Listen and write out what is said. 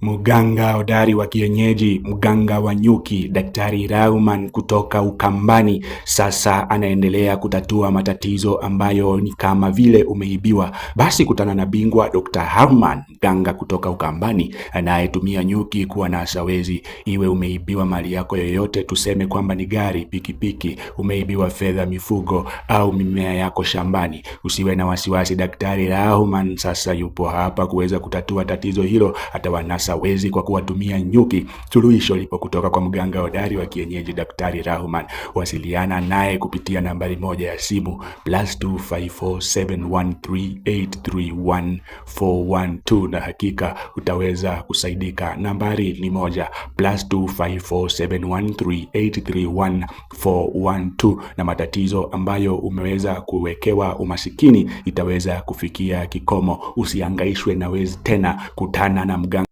Mganga hodari wa kienyeji, mganga wa nyuki, Daktari Rauman kutoka Ukambani sasa anaendelea kutatua matatizo ambayo ni kama vile umeibiwa. Basi kutana na bingwa Dr. Harman, mganga kutoka Ukambani anayetumia nyuki kuwa na wezi. Iwe umeibiwa mali yako yoyote, tuseme kwamba ni gari, pikipiki, umeibiwa fedha, mifugo au mimea yako shambani, usiwe na wasiwasi. Daktari Rauman sasa yupo hapa kuweza kutatua tatizo hilo. Atawanasa wezi kwa kuwatumia nyuki. Suluhisho lipo kutoka kwa mganga hodari wa kienyeji Daktari Rahman. Wasiliana naye kupitia nambari moja ya simu +254713831412 na hakika utaweza kusaidika. Nambari ni moja +254713831412 na matatizo ambayo umeweza kuwekewa umasikini itaweza kufikia kikomo. Usihangaishwe na wezi tena, kutana na mganga.